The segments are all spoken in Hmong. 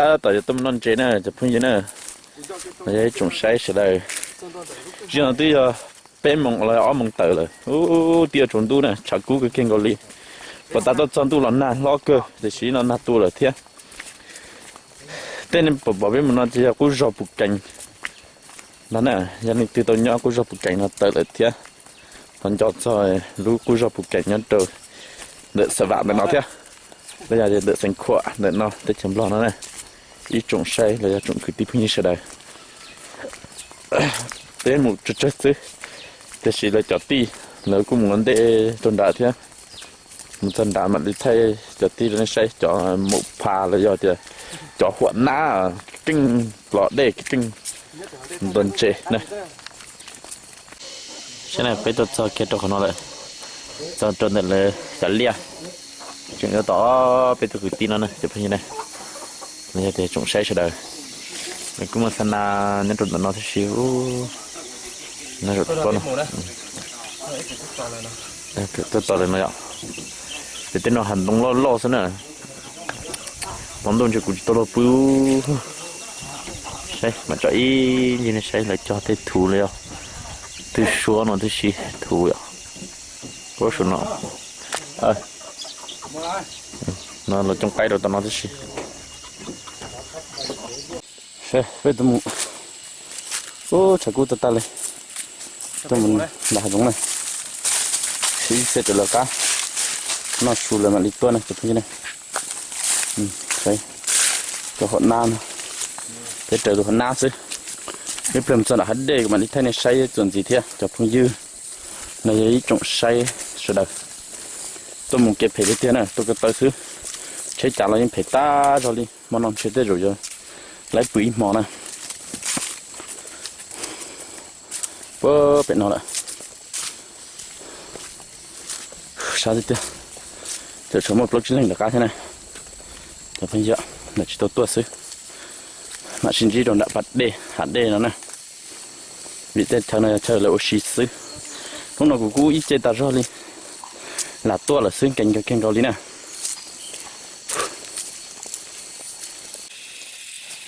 Tab tom yuav tuaj mus noj ntses na cov phooj ywg na. Yog ib tsoom saib sawv daws, tsis no twb yog peb moos los ob moos tawm lawm, ub twb yuav tsaus ntuj na, tshav kub kawg kiag nkaus li. Puag ta tuaj txog ntuj los nag hlob kawg tiam sis no nag tu lawm thiab. Tej nej pom pom peb mus no ces yog qub zog Pus Kees no na, yog leej twg tau nyob qub zog Pus Kees no tawm lawm thiab. Los nco txog lub qub zog Pus Kees nyob rau ntawm Xav Vam ntawm no thiab, los yog ntawm Xeev Khuam ntawm no teb chaws Nplog no na. Ib tsoom saib los yog tsoom kwv tij phooj ywg sawv daws, peb mus tsawg tsawg xwb, tiam sis lawv cov tij lawv kuj mus ua ntej rau nram thiab. Mus txog nrad mam li thaij cov tij rau nej saib cov maum pha los yog tias cov huam nab keej, plos dej keej ntua ntses na. Saib na, peb tuaj txog kiag rau qhov no lawm, txog rau ntawm lawv xyaw liaj, tseem yuav tom peb tug kwv tij no na cov phooj ywg na, los yog tias tsoom saib sawv daws. Nws kuj muaj xa na nyob rau ntawm no thiab si. Tuaj tos lawm no yom. Ces tej no hav ntoo loj loj xwb na. Hmo ntuj ntshe kuv tsis tau luag pw. Saib mam tso ib ncig nej saib lawv cog tej thuv los yog twb suab no tib si, thuv yom. Ua suav no, no los cooj qaib rau tom no tib si. Peb tuaj mus, ub tshav kub tag tag li. Tuaj mus nram hav zoov na, sib xia rau lawv qab, noj su lawm mam li tuaj na cov phooj ywg na. Cov huam nab no, peb raws tus huam nab xwb. Ib pliag mus txog nram hav dej kuv mam li thaij nej saib txuas ntxiv thiab cov phooj ywg. No yog ib tsoom saib sawv daws, tuaj mus kev phem tiag tiag na, tuaj ko taw xwb. Tsheb cav los yeej phem tag zog li, hmo no ntshe tej zaum yuav laib pw ib hmo na. Puag pem no lawm. Sab tiag tiag, tseem tshuav muaj plaub tsib leeg rov qab thiab na. Cov phooj ywg, lawv tsis tau tuaj xwb, mam sib ntsib rau nram pas dej hav dej no na. Vim tej chaw no yog chaw lawv ua si xwb. Hnub no kuv kuj ib ce tas zog li, lam tuaj lawm xwb, nkees kawg kiag nkaus li na.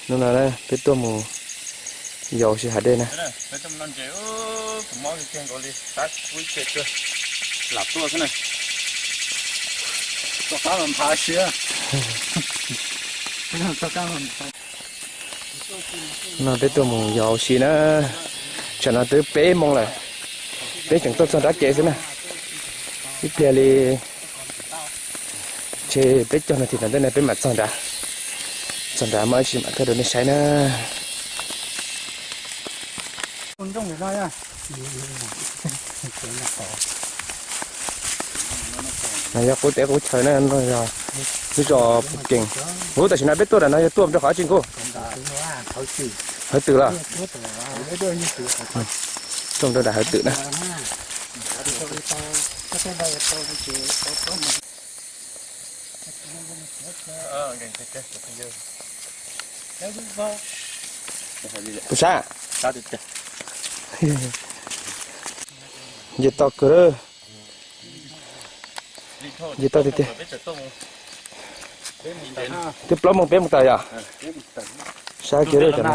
Hnub no peb tuaj mus yos ua si hav dej na. No peb tuaj mus yos ua si na, tsam no twb peb moos lawm, peb tseem tuaj txog nrab kev xwb na. Ib pliag li ntshe peb cog no tim no ntej na peb mam txog nrad, txog nrad muaj ib si mam thaij rau nej saib na. No yog qub teb qub chaw na, no yog lub zos Pus Kees. Ub, tam sim no peb tuaj nram no yog tuaj rau qhov tsi kuj? Hawv twm los? Tuaj rau nram hawv twm na. Puas sab? Nce toj kawg lawm. Nce toj tiag tiag. Twb plaub moos peb mus tawm yom. Sab kiag lawm cov no.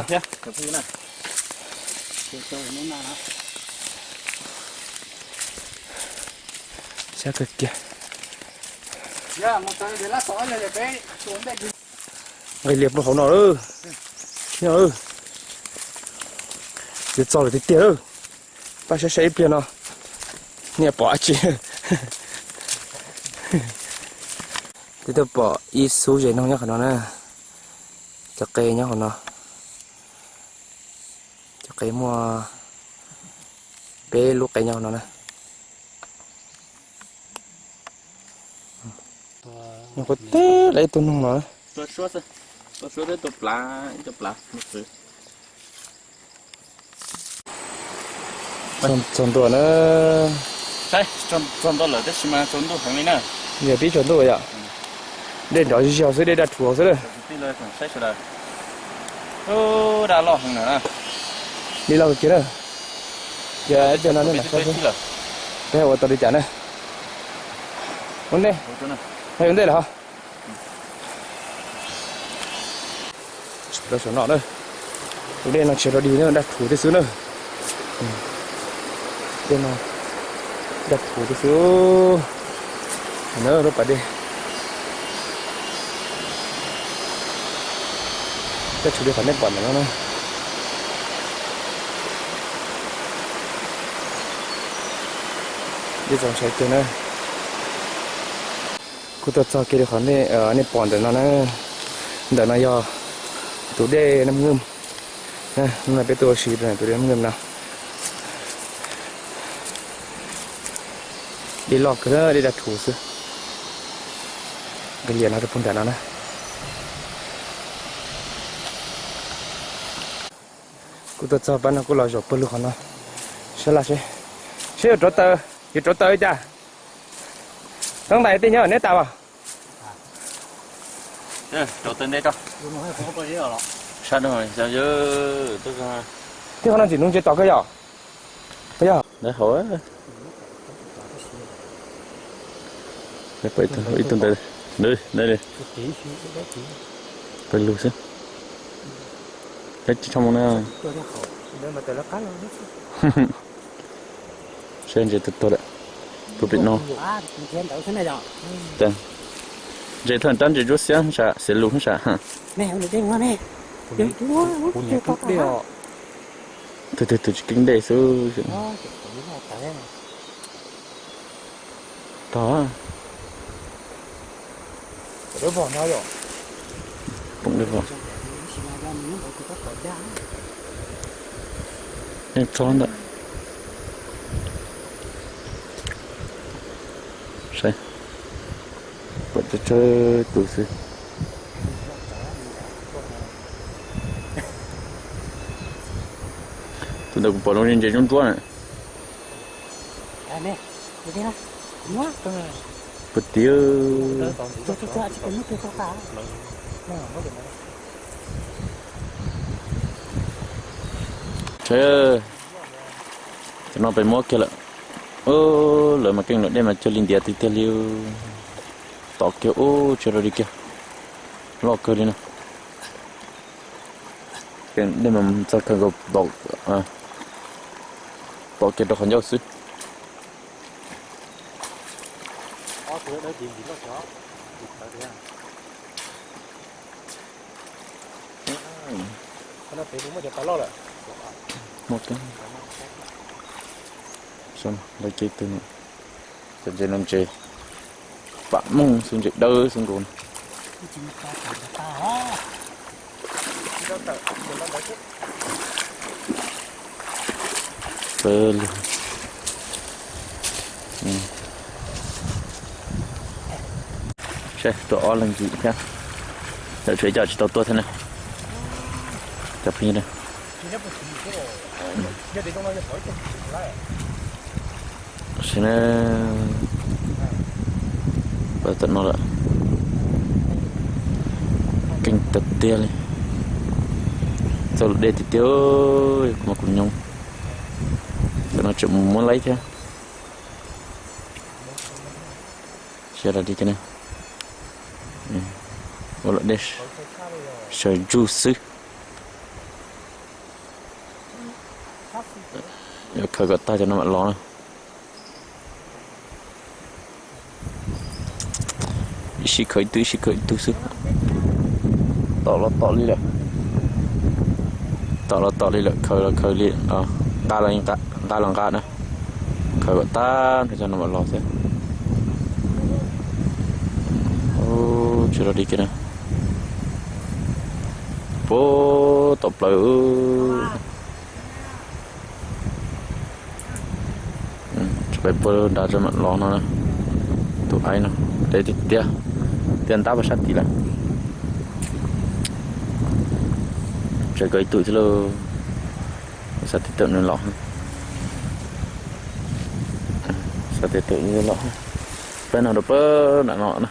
Sab kawg kiag. Nqis lias puag hauv no lawm. Yuav txog lawm tiag tiag lawm. Pab saib saib ib pliag no, nej pom dab tsi? Twb tuaj pom ib xub zes noog nyob qhov no na. Cov qe nyob hauv no. Cov qe muaj peb lub qe nyob hauv no na. Nyuam qhuav teb lawm ib tug noog no. Txog ntua na. Txog ntua lawm tab sis mas tsaus ntuj heev li na. Yog pib tsaus ntuj yom. Dej nrov zig zog xwb, dej daj rhuv xwb na. Dej loj kiag na. Ces cov no nej mam saib seb peb ua tau li cas na. Ua ntej, ua ntej lawm ho. Rau saum no na, tus dej no tsis rau dig na, daj rhuv thiab xwb na. Dej no daj rhuv thiab xwb na, lub pas dej. Dej tshwm li qhov nej pom ntawm no na. Dej txaus ntshai kawg na. Kuj tuaj txog kiag li qhov nej pom ntawm no na. Ntawm no yog tus dej Naj Nqwj. Hnub no peb tuaj ua si rau tus dej Naj Nqwj no. Dej loj kawg, dej daj rhuv xwb. Nqis lias no rau puag nram no na. Kuj tuaj txog pab no kuj los zaum pawg lug qhov no. Sab laj seb, seb yuav rauv taws, yuav rauv taws li cas? Toob ntais tej nyob neb tas as? Tej qhov no tsis nuv ntses tom kawg yom? Yog. Ib tug ntawd, pawg lug xwb. Peb tsis tshua mus na. Seb ntses tuag tuag lawm. Puag pem no. Ntses thaj rab ntses ntsuab xiab sam, xiav lus sam. Tus twg tus tsis keeb dej xwb. Tog. Pom dej vog. Yeej txog ntawm. Saib, pom tsawg tsawg tus xwb. Tus ntawd kuv pom zoo li ntses ntsuab ntsuab na. Puag tid. Tam no peb muab kiag lawm. Lawv mas keej lawm, dej mas cuag li ntiav tiag tiag li. Tom kiag ub, tsis rau dig kiag. Loj kawg li na. Dej mas txog kawg nkaus, tom kiag rau qhov ncauj xwb. Lawv cev twg no, cov ntses no ntses pam mooj xwb, ntses dawb xwb nkaus. Seb tuaj ob leeg ntxiv thiab, lawv tshuav ib co tsis tau tuaj thiab na. Cov phooj ywg, seb na, pab tam no lawm, keej tiag tiag li, txoj lub dej tiag tiag, kuv mas kuv nyob, tam no tseem mus muab laib thiab. Seb li cas na, ua luam dej sawv ntsug xwb. Yuav khaws kom tag cov no mam los na. Ib sij khaws ib tug, ib sij khaws ib tug xwb. Tom los tom li lawm. Tom los tom li lawm, khaws los khaws li, nqa los nqa na. Khaws kom tag nrho cov no mam los xwb. Tsis rau dig kiag na. Puag tom plaws. Peb puag nrad mam los no na. Tus aib no deb tiag tiag, tiaj ntab puag sab tid lawm. Tsawg koj ib tug thiab lauj. Xav tias tawm nws los, xav tias tawm nws los. Peb no rau pab nram no na.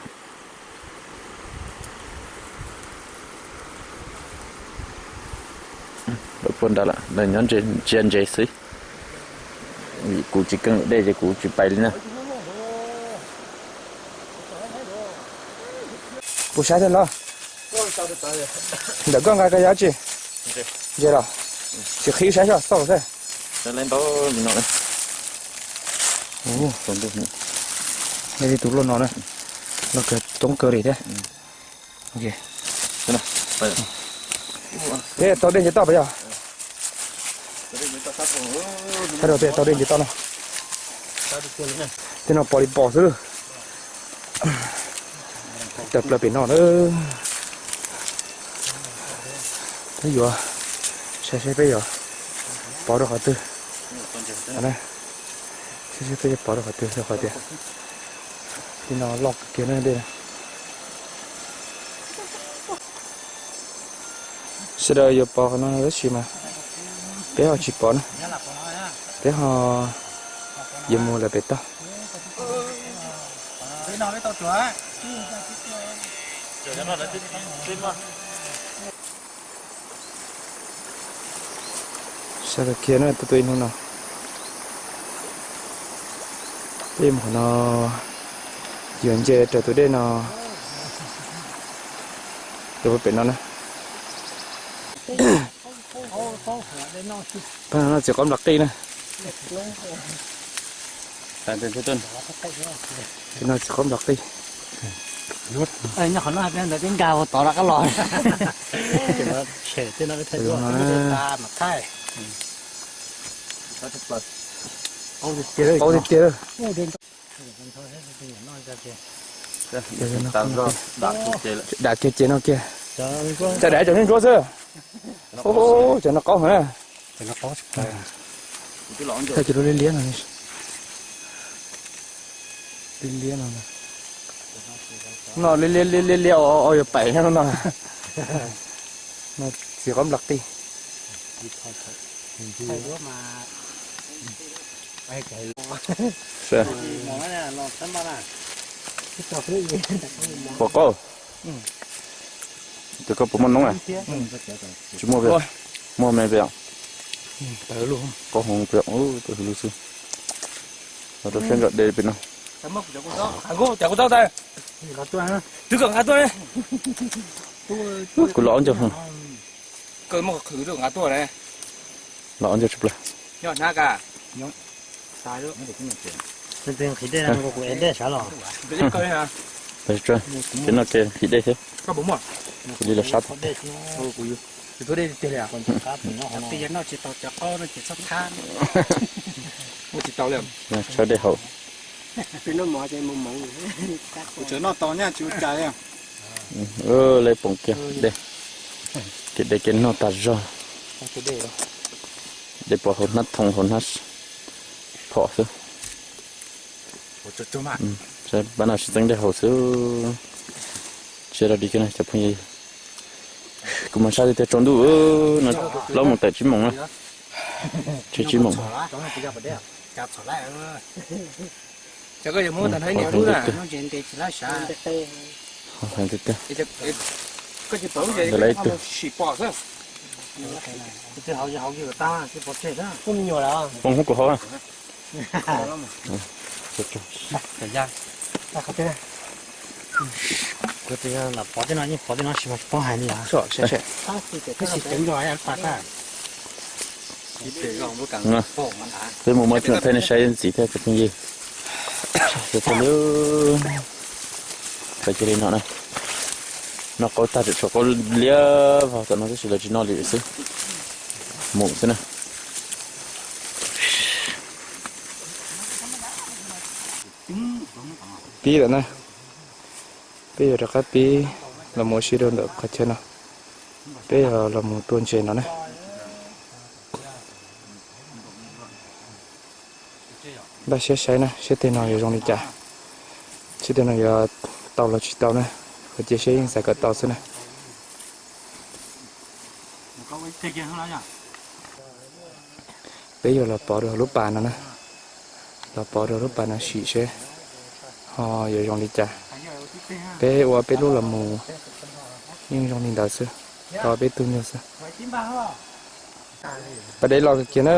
Lawv puag nrad lawm, lawv nyob ntsia ntses xwb. Kuv tsis keej dej ces kuv tsis pais li na. Puas saib thiab los? Ntawm koj nqa ko yog dab tsi? Ntses los? Tsis qhib saib xwb, xauj xwb. Li tus luaj no na, no coob kawg li thiab. Peb tau dej nce toj puas yog? Tau dej nce toj no. Tej no pos li pos xwb. Tawm plaws pem no na. Peb yuav saib saib peb yuav pov rau qhov twg. Saib saib peb yuav pov rau qhov twg rau qhov tias tej no loj kawg kiag na dej. Sawv daws yuav pov qhov no tab sis mas peb ho tsis pov na, peb ho yuav mus lawm pem toj. Sawv daws khiav na, tuaj tuaj ib hnub no. Peb mus qhov no, yuav nce raws tus dej no, tus pem no na. Peb no txiv qaub nplog qij na. Peb no txiv qaub nplog qij. Nyob qhov no ntawd twb nkag ua tod rov qab los. Qaub tiag tiag. Dam kiag ces no kiag. Cov dam cov niag ntsuab xwb. Cov no qaub heev na. Thaij cov liab liab no. Liab liab no. No liab liab liab liab os, yuav pais no. No txiv qaub nplog qij. Pom qaub. Ces koj puas muaj noob a? Tsis muaj, muaj me pem. Qaub hau pem, tus hauv lub xwb. Los rau siab nram de pem no. Kuv los ob ncauj. Los ob ncauj tsis plaws. Ces no ces nqhis dej thiab. Kuv li los sab tag. Tshawb dej haus. Lawv pom kiag dej, ces dej ces noj tag zog. Dej pov hauv hnab thooj hauv hnab phom xwb. Pab no sib txeeb dej haus xwb. Tsis dog dig kiag na cov phooj ywg. Kuv mas sab tiag tiag tsaus ntuj no, plaub moos tawm tsib moos na. Tsib tsib moos. Lawv ib tug. Poob hub kuv hauv. Kuv lam pov tej no yeej pov tej no tsis mas tsis paub hais li os. Peb mus muab thaij nej saib ntxiv thiab cov phooj ywg. Peb cia li no na. Noj qaub tag tseem tshuav qaub liab vog tom no tab sis lawv tsis noj li xwb. Mus xwb na. Pib lawm na. Peb yuav rov qab pib los mus ua si rau ntawm qhov chaw no. Peb yuav los mus tua ntses no na. Npaj siab saib na, siab teg no yuav zoo li cas. Siab teg no yuav tau los tsis tau na. Ua cia seb yeej xav kom tau xwb na. Peb yuav los pov rau lub pas no na. Los pov rau lub pas no sim seb ho yuav zoo li cas. Peb ua peb lub los mus yeej zoo li ntawd xwb. Tau peb tug nyuag xwb. Pas dej loj kawg kiag na.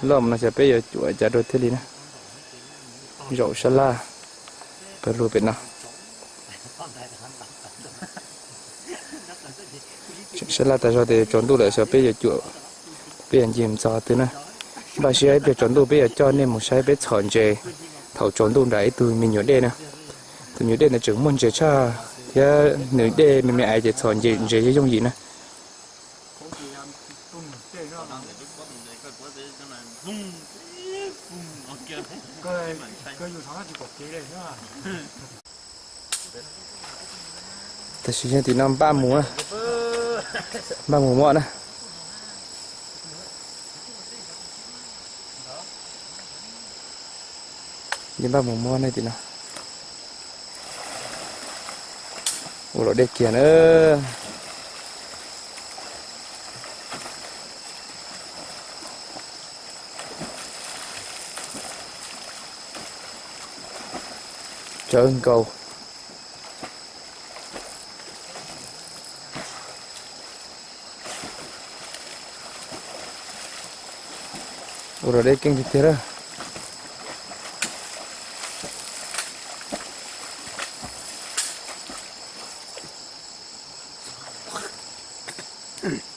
Loj mus no xyov peb yuav cuam cas rau thiaj li na. Zaum sab laj pawg lug pem no. Sab laj tas zog tias tsaus ntuj lawm, xyov peb yuav cuam, peb yuav nce mus txog twg na. Npaj siab ib pliag tsaus ntuj peb yuav coj nej mus saib peb txhom ntses thaum tsaus ntuj nram ib tug me nyuam dej na. Tus nyuam dej ntawd tseem muaj ntses tshaj thiab nws dej me me ais ces txhom ntses yooj yim na. Tam sim yog tim no npaj mus, npaj mus muab na. Npaj mus muab ne tim no. Ua luam dej kiag na. Tsawv nkaus. Ua luam dej keej tiag tiag lawm.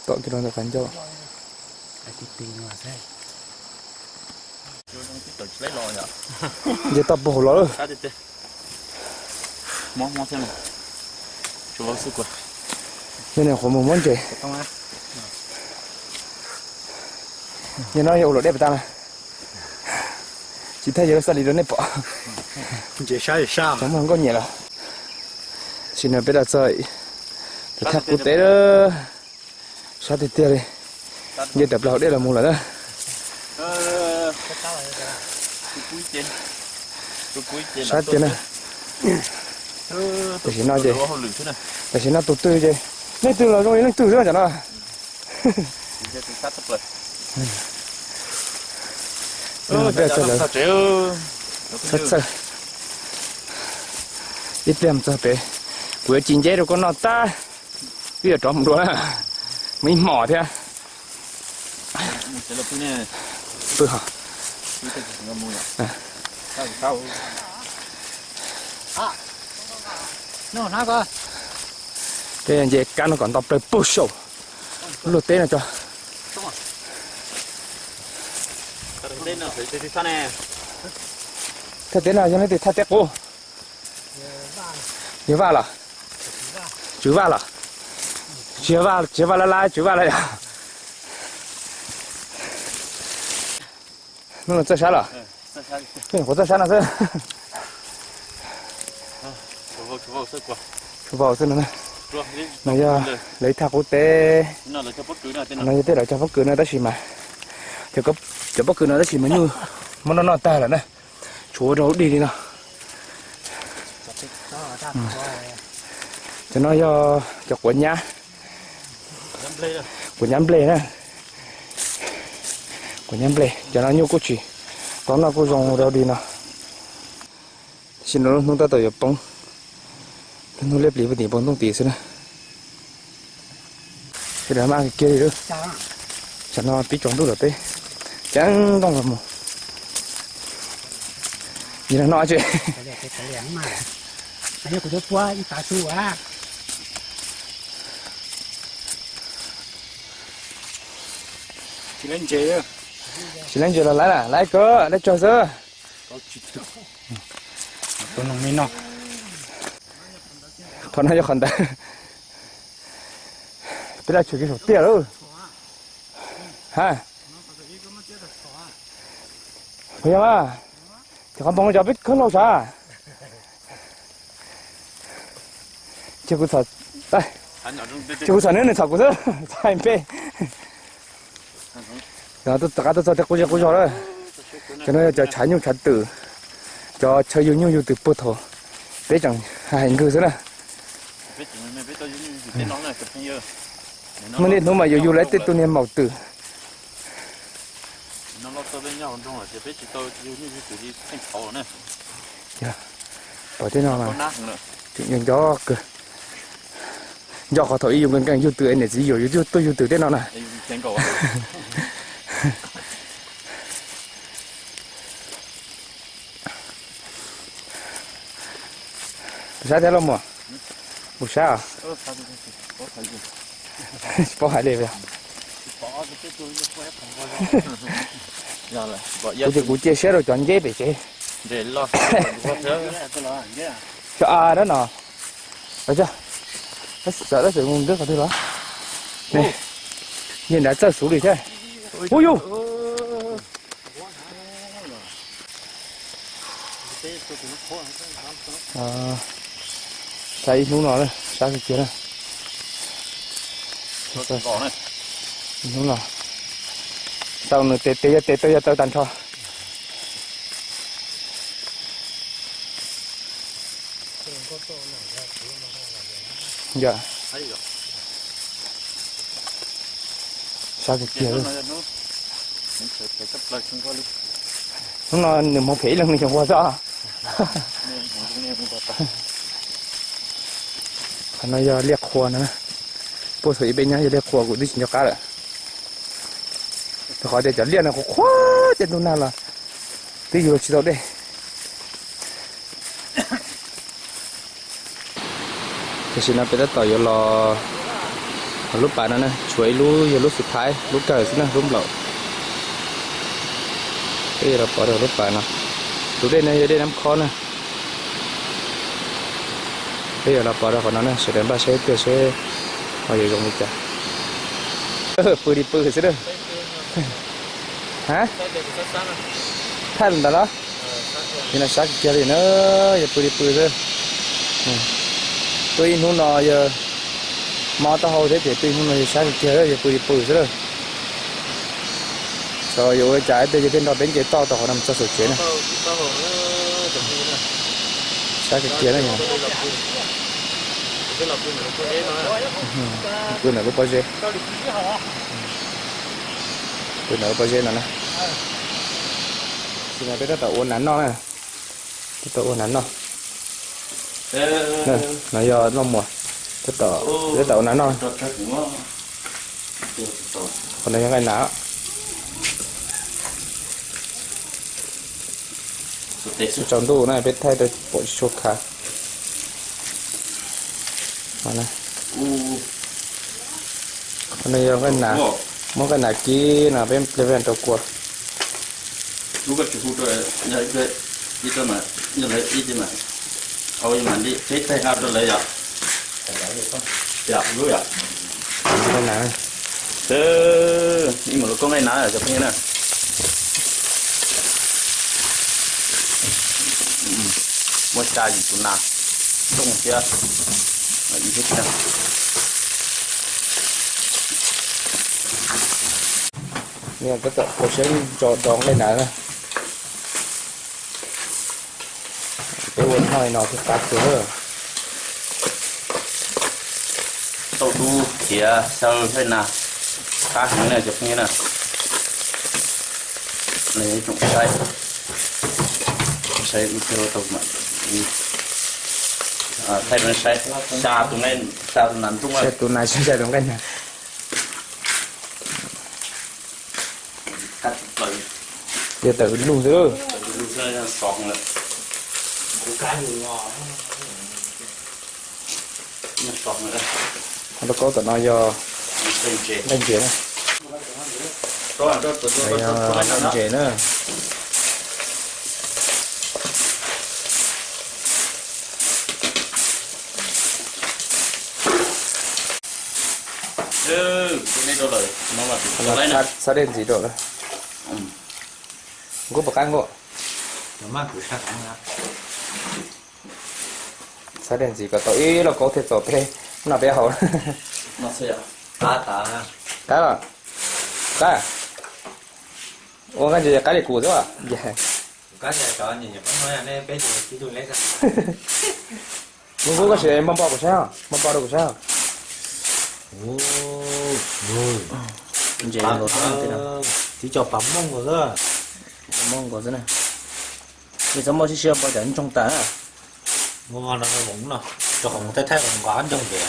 Tom kiag rau ntawm qab ncauj. Nce toj puag hauv los lawm. Yog niam qhuav mus muab ntses. Yog no yog ua luam dej pas tas na. Tsis thaj yog xaj li rau nej pom. Cov muaj nkauj nyiam los. Sim no peb los txog tus thaj qub teb lawm. Sab tiag tiag li. Nce tawm plaws hauv dej los mus lawm na. Sab tiag na. Tam sim no ces, tam sim no tus twg ces, leej twg los zoo li leej twg xwb no cov no. Peb txog lawm. Txhawj txhawj. Ib pliag mus txog pem, kuv yuav ci nceb rau koj noj tag, wb yuav rov mus dua na, mus ib hmos thiab. Pw ho. Peb nce kab no kom nto plaws puag saum lub luag teb no tso. Thaj teb no yog leej twg thaj teb qub? Yog Vaj los? Tswv Vaj los? Tsis yog Vaj, tsis yog Vaj Lab Lab, Tswv Vaj los yog. Hnub no txawj sab los? Peb nyuam qhuav txawj sab no xwb. Tshuav vau xwb no. No yog lawv ib thaj qub teb. No yog tej lawv cov pob kws no tab sis mas, cov pob kws no tab sis mas nyuj muab noj noj tag lawm na. Tshuav rau dig li no. Cov no yog cov quav nyab, quav nyab nplej na. Quav nyab nplej, cov no nyuj kuj tsis tau noj, kuj zoo rau dig no. Tab sis no lub hnub tab tom yuav poob, lub hnub liab pliv puag tim npoo ntooj tid xwb na. Sawv daws maj kiag li lawm. Tsam no pib tsaus ntuj lawm peb cav ntooj los mus. Yog no tsis, tsis laiv ntses los laiv, laiv kawg, laiv tsawg xwb. Qhov no yog qhov ntawd. Peb laj tshwm kiag saum tiaj lawm. Ha, puas yog mas? Ces qhov npoo cov peb khawb lauj sav. Ces kuv txhom, ces kuv txhom neb, nws txhom kuv xwb, txhom npe. Rov qab tuaj txog tej qub zej qub zog lawm. Cov no yog cov tshav nyuj tshav twm, cov chaw yug nyuj yug twm puag thaum peb tseem hais nkawg xwb na. Muaj niaj hnub mas yus yug lawv tej tug niag maum twm. Pom tej no mas tseem nco kawg, nco qhov thaum ub yus nkees nkees yug twm es niam txiv yuam yus tuaj yug twm tej no na. Sab thiab los muam, mus sab. Tsis paub hais li. Kuv ces kuv cia siab rau cov nceb pem tsev. Xyov a dab no. Tab sis mus nrab qhov twg los? Yog nrad txawj xub li thiab. Ub yus. Sab ib hnub no, sab kawg kiag na. Ib hnub no, tau nws tes tes yog tes taw yog taw tag nrho. Sab kiag kiag. Hnub no nws hmoov phem ib leeg nws xyoo ua xwb. Qhov no yog liaj qhua no, puag thaum ub peb nyob yog liaj qhua kuv twb tsis nco qab lawm. Rau qhov tias cov liaj no qhuav qhuav caj ntuj nag los twb yug los tsis tau dej. Tam sim no peb tab tom yuav los lub pas no na, tshuav ib lub yog lub xub thaiv lub kawg xwb na, lub nplaum. Peb yuav los pov rau lub pas no. Tus dej no yog dej Nab Khob na. Peb yuav los pov rau qhov no na, sawv daws npaj saib tiag seb ho yuav zoo li cas. Pw li pw xwb a. Ha, thaj ntawd los? Nim no sab kiag li na, yog pw li pw xwb. Pw ib hnub no yog mob taub hau thiab ces pw ib hnub no yog sab kiag, yog pw li pw xwb lawm. Xyov yuav ua cas ib pliag yog peb nrog peb nce toj tau qhov no mus txog saum tsev na. Sab kiag kiag na. Pw ntawm lub pob zeb. Pw ntawm lub pob zeb no na. Tam sim no peb tab tom ua nas noj na. Tab tom ua nas noj. No yog noj muas. Tab tom, tab tom ua nas noj. Qhov no yog nqaij nas. Tsaus ntuj na peb thaij rau pom tsis tshua khav. Qhov no yog nqaij nas, muab nqaij nas kib no peb pliag peb rau kua. Ib mus lub koj nqaij nas cov phooj ywg na. Muab tsa yim tus nas ntooj thiab ib thiab. Tab tom kho siab ntso dov nqaij nas na. Peb ua noj li no thiaj qab kawg. Tauj dub khiav xyaw nqaij nas qab heev na cov phooj ywg na. Tsoom saib, saib ib tug tau, thaij rau saib, xya tus, xya tus nas ntooj, xya tus nas, xya tus nqaij nas. Yog tawm lug xwb. Qhov lauj kaub tom no yog nqaij ntses na. Yog nqaij ntses na. Xab dej ntxiv rau lawm. Nkuj puas qab nkuj? Xab dej ntxiv kom tau ib lauj kaub thiaj txaus peb noj peb haus. Qab los? Qab? Ua nqaij ntses qab li kuv xwb. Nkuj, koj sim npog npog kuv saib, npog npog rau kuv saib. Ntses, tib co pas mooj nkaus xwb. Pas mooj nkaus xwb na. Nws txhob muaj siab siab npog cov ntsoog tas. Tso qhov mus thaij thaij nqa ntsoog pem.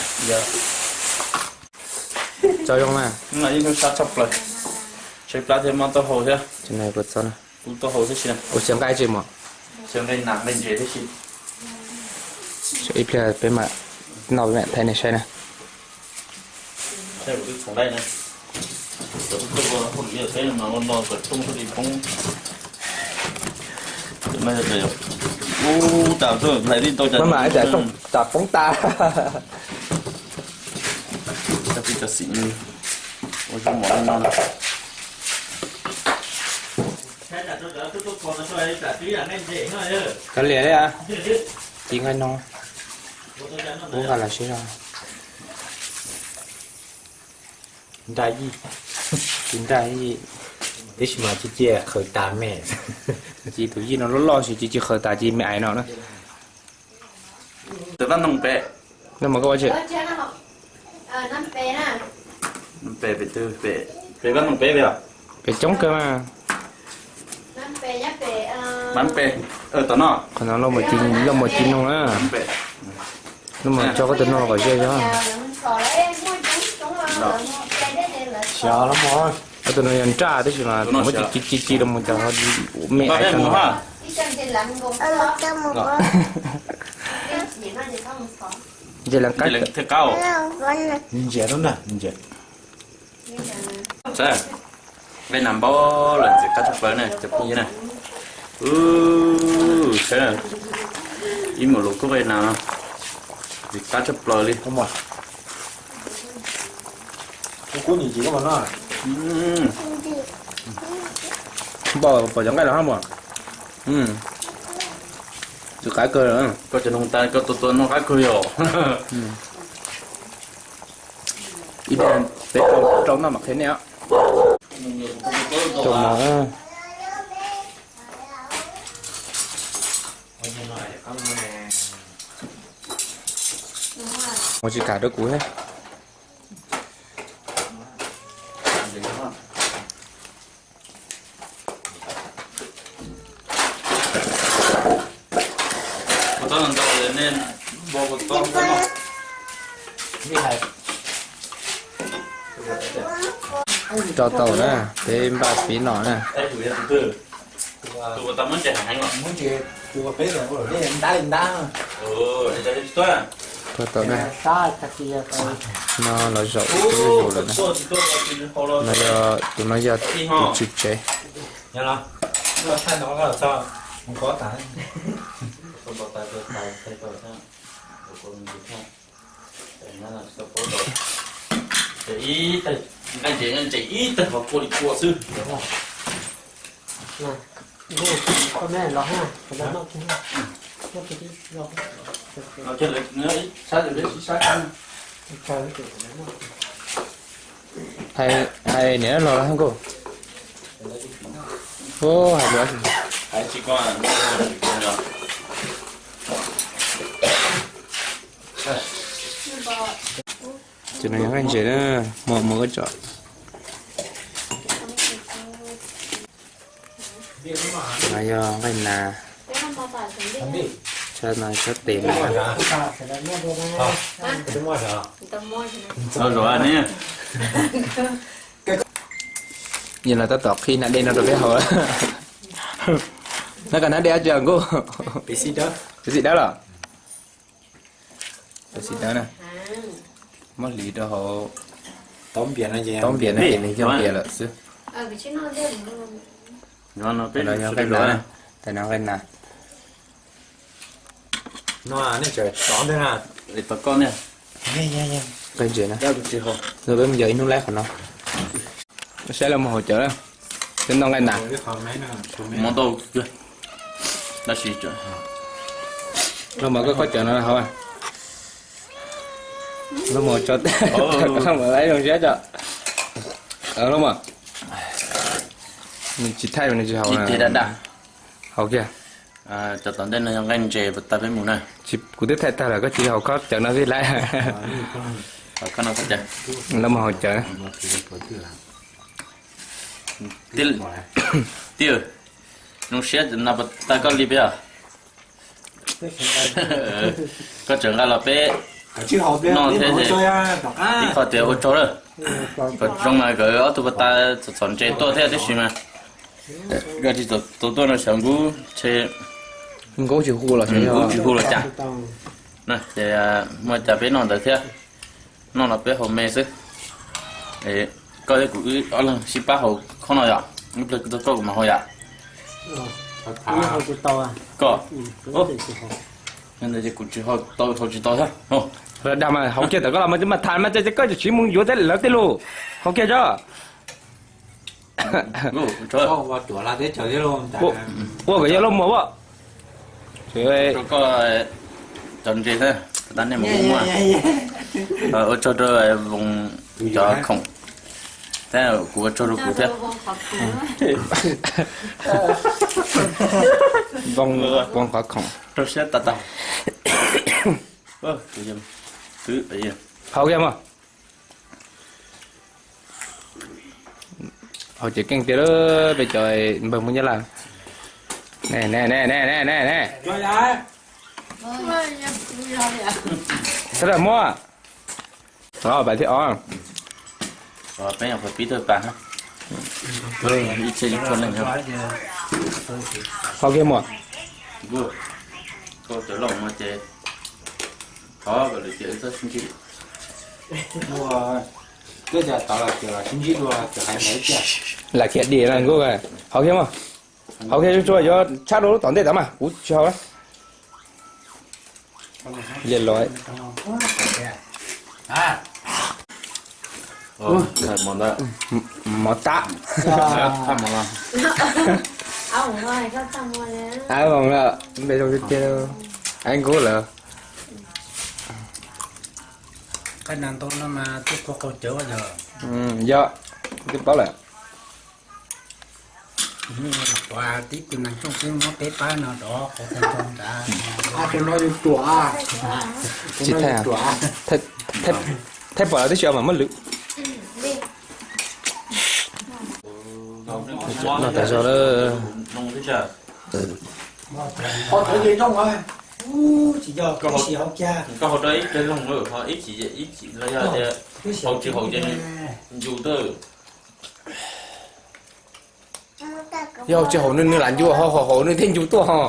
Tso zoo na. Sab tshaj plaws. Tshaib plab thiab mob taub hau thiab. Kub taub hau thiab si. Ua xyaw nqaij tsis muaj. Xyaw nqaij nas nqaij ntses thiab si. Ib pliag peb mam noj peb mam thaij nej saib na. Kuv twb txhoov laij na, cov peb ua hauj lwm yav teb mas ua no kom rooj thiaj li poob. Ub, tas xwb, hlais tib tau cas, tas poob tas. Cov pib cov xim ua zoo mov li no na. Kav liam li a, ci nqaij no, ub nqa los sib zog. Nraj yij, ci nraj yij, tab sis mas ci cia qhawv tas me. Ci tus yij no loj loj sis ci cia qhawv tas ci me ais no na. Tus vaj ntoo pem, no mas koj ua tsi? Pem vaj ntoo pem, pem vaj ntoo pem, pem coob kawg mas. Mab pem, tom no, qhov no loj mus ci noog na. Loj mus tso koj tus noog los kom ze zog. Koj tus noog yog nraj tab sis mas ci ci ci los mus cas me ais no. Nce lees qab. Nqaij nas npau los ntxim qab tshaj plaws na cov phooj ywg na. Saib, ib mus lus kub nqaij nas no ntxim qab tshaj plaws li. Npau pom cov nqaij los hab mas. Ntxim qab kawg. Koj cov noog tas koj tua tua noj qab kawg yom. Ib pliag peb rau noj mam qhia nej os. Rau mov. Ua tsis kam rau kuv thiab. Rau tau na, peb npaj piv no na. Rau tau na. No los zaum ib zaug lawm na. No yog tus no yog tus tswv tsev. Nqaij ntses, nqaij ntses ib tag ho kua li kua xwb. Hais niam los nkauj. Hais lus. Ces no yog nqaij ntses na, muaj muaj koj tsom. No yog nqaij nas, tshab no tshab tes na. Yog los tab tom qhib hnab dej no rau peb haus. No koj hnab dej dab tsi nkauj? Piv xim dawb los? Piv xim dawb na. Muab hliv rau hauv taub npias no ces nws yog npias lawm xwb. Tais no nqaij nas. Nqaij ntses na. Peb mus yos ib hnub laib qhov no. Saib los mus haus cawv na. Peb noj nqaij nas. Mus ntau, tab sis los mas koj khaub cawv no haus. Los mas tso, los mas laib zoo siab tso. Los mas nws tsis thaij nws tsis haus. Haus kiag. Cov tom ntej no yog nqaij ntses puas tau peb mus na. Kuv twb thaij tag lawm koj tsis haus khaub cawv no xwb laib. Los mas haus cawv. Tij, zoo siab no puas tau koj li peb os? Koj tseem nqa los peb noj thiab. Ib qho tias ua tsaug lawm. Kom zoo mas nkawd ob tug puas tau txom txom ntses tuaj thiab tib si mas. Nkawd tsis tau tuaj no xyov nkub tsheb nkub tsis hu los, nkub tsis hu los cas. Ces muaj cas peb noj ntawd thiab. Noj los peb haus me xwb. Koj thiab kuv wb ob leeg sib pab haus khob no yom, ib pliag koj kuv mam haus yom. Koj, ntawd ces kuv tsis haus tau, haus tsis tau thiab. Dag mas haus kiag tawm koj los mas tham mas koj tsis mus yuav lawv tej lus, haus kiag tso. Ua kom yog lauj muag as. Cov ntses, tab nej mus muaj. Ua tsaug rau Voos cov khoom, tab kuv ua tsaug rau kuv thiab. Voos qhov khoom rau siab tas tas. Haus kiag mas. Haus ces keej tiag lawm peb cov npawg Hmoob Nyab Laj. Ne ne ne ne ne ne. Sawv daws muab. Pais thiab os. Peb pib tawg pas. Haus kiag mas. Lam khiav dim na Nkauj. Haus kiag mas. Haus kiag tsuag tsuag, yuav tshab rau lub tom ntej tod mas kuv tsis haus na. Li los. Mov tab. Ab, npe zoo tiag tiag, ab Nkauj lawm. Yog, twb paub lawm. Tib tug neeg tsoom xwb muab peb pab no rov qhov tag nrho nrad. Tsis thaij, thaij pom lawv twb tsis ua mas muab lwm. Noj tas zog lawm. Koj haus rau ib pliag loog lawm ho ib chim, ib chim los yog tias haus tsis haus ces nws ncu tawm. Yog tsis haus nws, nws lam ncu ho, haus haus nws thiaj ncu tuaj ho.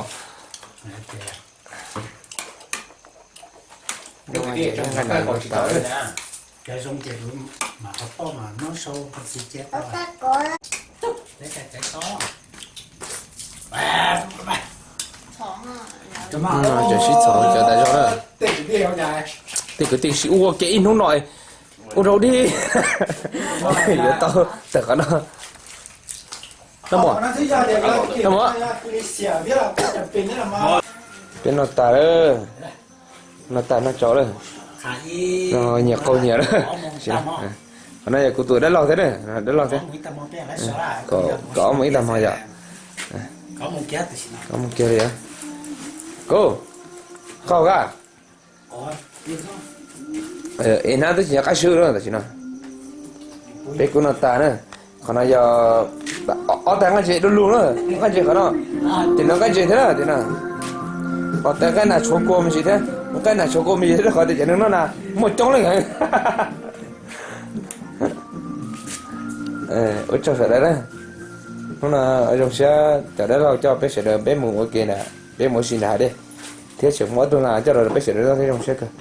Tseem sib txhom cov tas zog na. Tej kwv tij sib ua ke ib hnub no, ua rau dig. Yuav tau tawm qhov no. Peb noj tas lawm, noj tas noj tsau lawm. Nyias qau nyias lawm. Qhov no yog kuv tus dab laug thiab na, dab laug thiab. Kom ob mus ib tag hmo yom. Kom mus kiag li. Koj, koj, es hnab twb tsis nco qab swb lawm tam sim no. Peb kuj noj tas na. Qhov no yog ob tag nqaij ntses du lug na, nqaij ntses qhov no. Ces no nqaij ntses thiab na, ces no. Ob tag nqaij nas tshuav kua me ntsis thiab, nqaij nas tshuav kua me ntsis thiab, qhov tias cov neeg noj nas muaj coob leej heev. Ua tsaug sawv daws na. Hnub no zoo siab cov dab laug coj peb sawv daws peb mus ua ke na, peb mus ua si nram hav dej, thiab tseem muaj ob tug nas coj los rau peb sawv daws noj thiab zoo siab kawg.